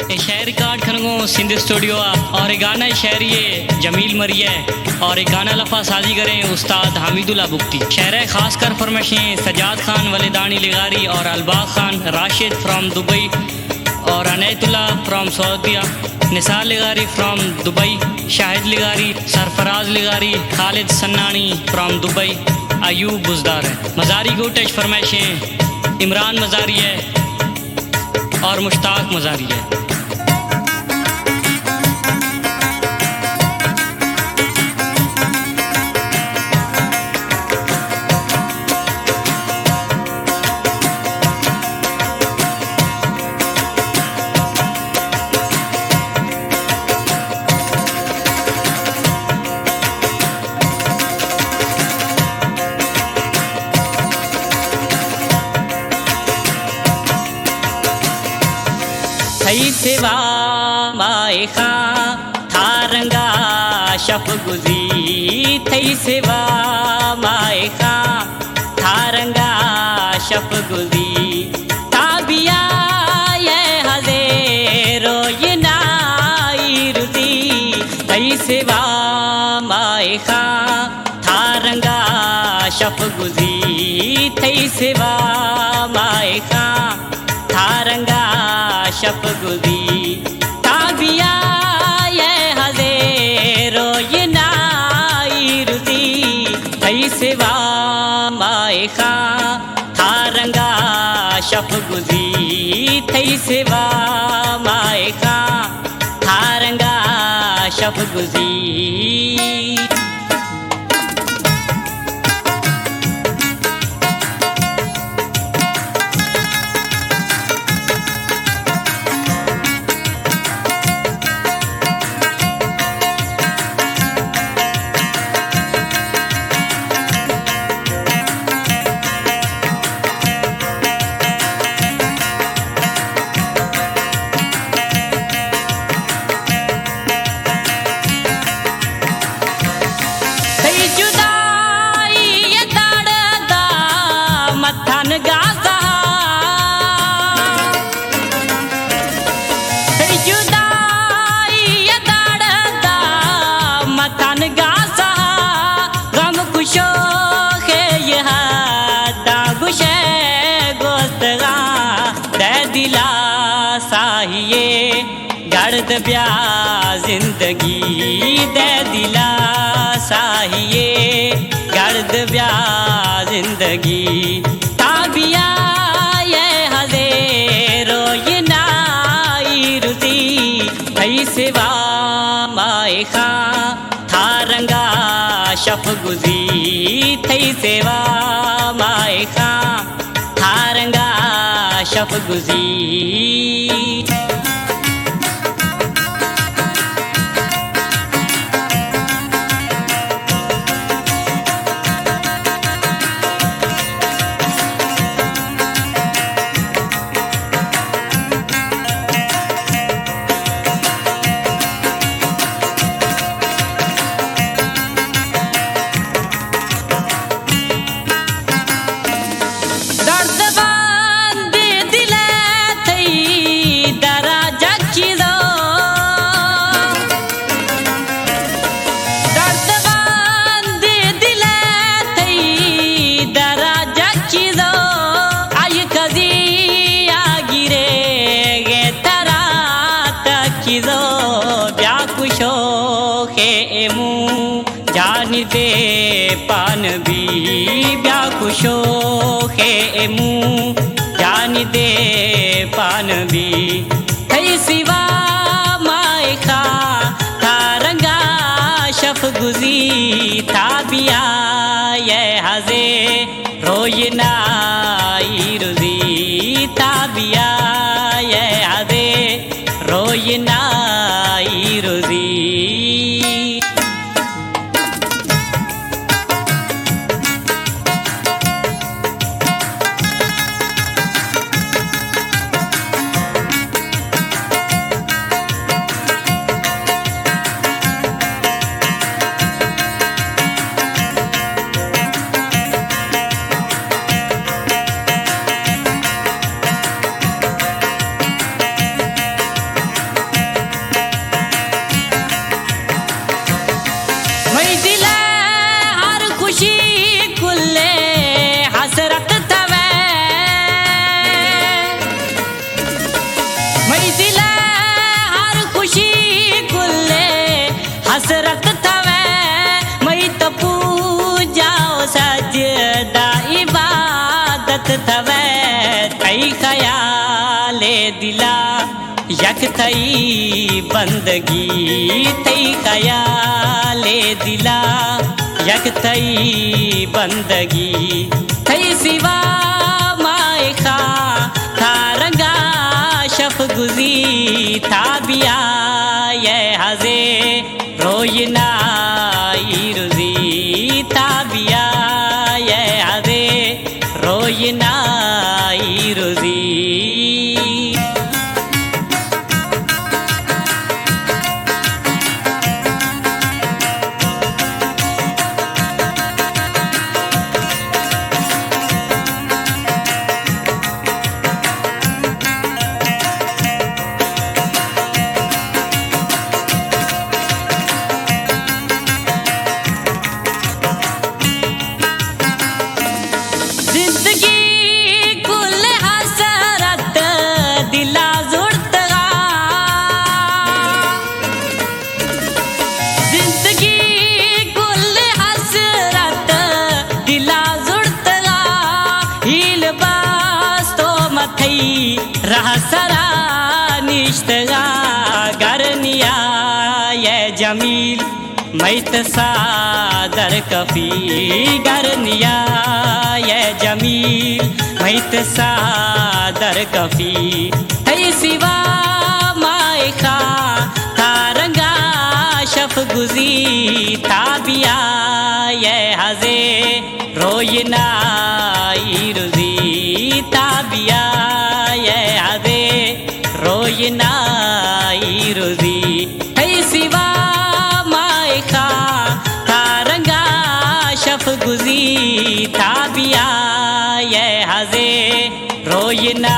اے شعر ریکارڈ کنگوں سندھ اسٹوڈیو ءَ، اور اے گانا شاعری اے جمیل مری ءِ، اور اے گانا لفظ سازی کریں استاد حمید اللہ بگٹی۔ شعر ءِ خاص کر فرمائشیں سجاد خان ولدانی لغاری اور الباغ خان راشد فرام دبئی اور عنایت اللہ فرام سعودیہ، نثار لغاری فرام دبئی، شاہد لغاری، سرفراز لغاری، خالد سنانی فرام دبئی، ایوب بزدار ءِ۔ مزاری گوٹش فرمائشیں عمران مزاری ءِ اور مشتاق مزاری ءِ۔ تئی سوا ماہ خاں تھا رنگا شپ گزی، تئی سوا ماہ خاں تھا رنگا شپ گزی، تا بیا یہ ہزے روی نائی رزی، تئی سوا ماہ خاں تھا رنگا شپ گزی، تئی سوا ماہ خاں تھا رنگا شپ گزی، تا بیا یہ ہزے روی نائی رزی، تئی سوا ماہ خاں تھا رنگا شپ گزی، تئی سوا ماہ خاں تھا رنگا شپ گزی۔ تئی جدائی ءِ دڑد ءَ متن گاسا، تئی جدائی ءِ دڑد ءَ متن گاسا، غم کشو خے یہ حداں گشے گوستگاں، دے دلا ساہیے گڑد بیا زندگی، دے دلا ساہیے گڑد بیا زندگی، تا بیا یہ ہزے روی نائی رزی، تئی سوا ماہ خاں تھا رنگا شپ گزی، تئی سوا ماہ خاں تھا رنگا شپ گزی۔ درد بند دل ءِ تئی درا جکیزو، درد بند دل ءِ تئی درا جکیزو، آئی کزی آ گیرے گے ترا تکیزو، بیا کشو خے ایمو جانی دے پان بی، بیا کشو خے ایمو جانی دے پان بی، تئی سوا ماہ خاں تھا رنگا شپ گزی، تا بیا یہ ہزے روی نائی رزی، تا بیا یہ ہزے روی نائی رزی۔ دل ءِ ہر خوشی کل ءِ حسرت تھوے، مئی تو پوجا و سجدہ عبادت تھوے، تئی خیال ءِ دل ءَ یک تئی بندگی، تئی خیال ءِ دل ءَ یک تئی بندگی، تئی سوا ماہ خاں تارنگا شف گزی، تا بیا یہ ہزے روینا ایروزی، تا بیا یہ ہزے روینا ایروزی۔ زندگی کل حسرت دل ءَ زڑتگا، زندگی کل حسرت دل ءَ زڑتگا، ہیل باز تو متئی رہ سرا نشتگا، گر نیا یہ جمیل میت سادر کفی، گر نیا یہ جمیل میت سادر کفی، تئی سوا ماہ خاں تارنگا شف گزی، تا بیا یہ ہزے روینا ایروزی، تا بیا یہ ہزے روینا ایروزی۔ تئی سوا ماہ خاں تارنگا شف گزی، تا بیا یہ ہزے روینا